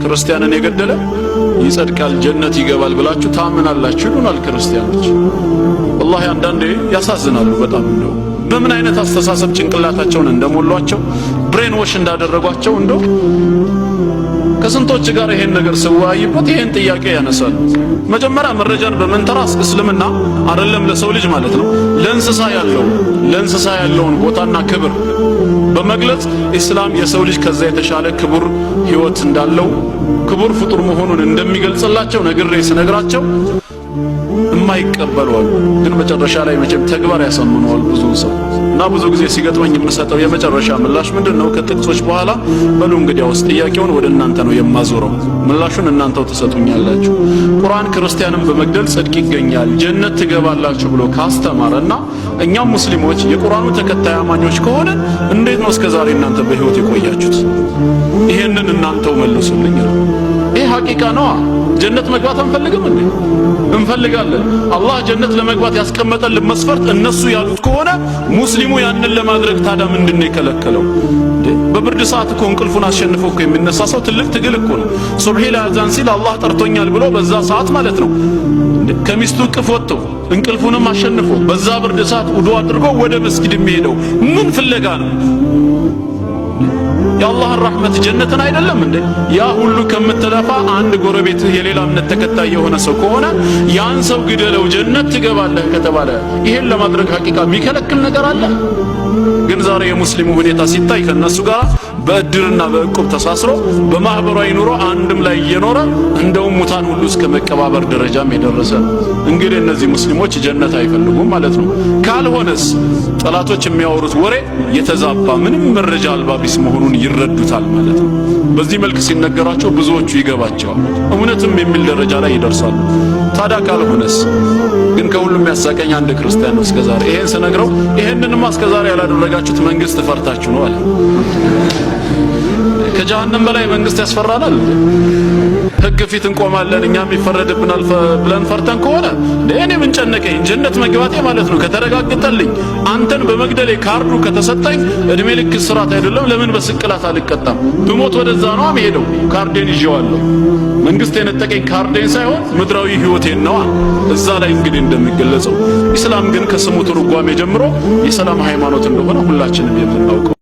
ክርስቲያንን የገደለ ይጸድቃል፣ ጀነት ይገባል ብላችሁ ታምናላችሁ ይሉናል ክርስቲያኖች። ወላሂ አንዳንዴ ያሳዝናሉ በጣም። እንደው በምን አይነት አስተሳሰብ ጭንቅላታቸውን እንደሞሏቸው፣ brain wash እንዳደረጓቸው፣ እንደው ከስንቶች ጋር ይሄን ነገር ስወያይበት ይሄን ጥያቄ ያነሳሉ። መጀመሪያ መረጃን በመንተራስ እስልምና አይደለም ለሰው ልጅ ማለት ነው ለእንስሳ ያለውን ቦታና ክብር በመግለጽ ኢስላም የሰው ልጅ ከዛ የተሻለ ክቡር ህይወት እንዳለው፣ ክቡር ፍጡር መሆኑን እንደሚገልጽላቸው ነግሬ ስነግራቸው የማይቀበሉ አሉ። ግን መጨረሻ ላይ መቼም ተግባር ያሳምነዋል ብዙ ሰው። እና ብዙ ጊዜ ሲገጥመኝ የምሰጠው የመጨረሻ ምላሽ ምንድን ነው? ከጥቅሶች በኋላ በሉ እንግዲያውስ ጥያቄውን ወደ እናንተ ነው የማዞረው፣ ምላሹን እናንተው ትሰጡኛላችሁ። ቁርአን ክርስቲያንን በመግደል ጽድቅ ይገኛል፣ ጀነት ትገባላችሁ ብሎ ካስተማረና እኛም ሙስሊሞች የቁርአኑ ተከታይ አማኞች ከሆነ እንዴት ነው እስከ ዛሬ እናንተ በህይወት የቆያችሁት? ይሄንን እናንተው መልሱልኝ ነው። ይሄ ሐቂቃ ነዋ። ጀነት መግባት አንፈልግም እንዴ? እንፈልጋለን። አላህ ጀነት ለመግባት ያስቀመጠልን መስፈርት እነሱ ያሉት ከሆነ ሙስሊሙ ያንን ለማድረግ ታዲያ ምንድን ነው የከለከለው? በብርድ ሰዓት እኮ እንቅልፉን አሸንፎ እኮ የሚነሳ ሰው ትልቅ ትግል እኮ ነው። ሱብሂ ላይ አዛን ሲል አላህ ጠርቶኛል ብሎ በዛ ሰዓት ማለት ነው ከሚስቱ እቅፍ ወጥቶ እንቅልፉንም አሸንፎ በዛ ብርድ ሰዓት ውዱ አድርጎ ወደ መስጊድ የሚሄደው ምን ፍለጋ ነው? የአላህን ረሕመት ጀነትን አይደለም እንዴ? ያ ሁሉ ከምትለፋ አንድ ጎረቤትህ የሌላ እምነት ተከታይ የሆነ ሰው ከሆነ ያን ሰው ግደለው ጀነት ትገባለህ ከተባለ ይሄን ለማድረግ ሐቂቃ የሚከለክል ነገር አለ? ግን ዛሬ የሙስሊሙ ሁኔታ ሲታይ ከነሱ ጋር በእድርና በእቁብ ተሳስሮ በማህበራዊ ኑሮ አንድም ላይ እየኖረ እንደውም ሙታን ሁሉ እስከ መቀባበር ደረጃም የደረሰ ነው። እንግዲህ እነዚህ ሙስሊሞች ጀነት አይፈልጉም ማለት ነው። ካልሆነስ ጠላቶች የሚያወሩት ወሬ የተዛባ ምንም መረጃ አልባ ቢስ መሆኑን ይረዱታል ማለት ነው። በዚህ መልክ ሲነገራቸው ብዙዎቹ ይገባቸዋል፣ እውነትም የሚል ደረጃ ላይ ይደርሳሉ። ታዲያ ካልሆነስ ግን ከሁሉም ያሳቀኝ አንድ ክርስቲያን ነው። እስከዛሬ ይሄን ስነግረው ይሄንንማ እስከዛሬ ያላደረጋችሁት መንግስት ፈርታችሁ ነው አለ። ከጀሃነም በላይ መንግስት ያስፈራናል? ህግ ፊት እንቆማለን እኛም ይፈረድብናል ብለን ፈርተን ከሆነ እኔ ምን ጨነቀኝ? ጀነት መግባቴ ማለት ነው ከተረጋገጠልኝ፣ አንተን በመግደሌ ካርዱ ከተሰጠኝ እድሜ ልክ እስራት አይደለም፣ ለምን በስቅላት አልቀጣም? ብሞት ወደዛ ነው የምሄደው። ካርዴን ይዤዋለሁ። መንግስት የነጠቀኝ ካርዴን ሳይሆን ምድራዊ ህይወቴን ነዋ። እዛ ላይ እንግዲህ እንደሚገለጸው ኢስላም ግን ከስሙ ትርጓሜ ጀምሮ የሰላም ሃይማኖት እንደሆነ ሁላችንም የምናውቀው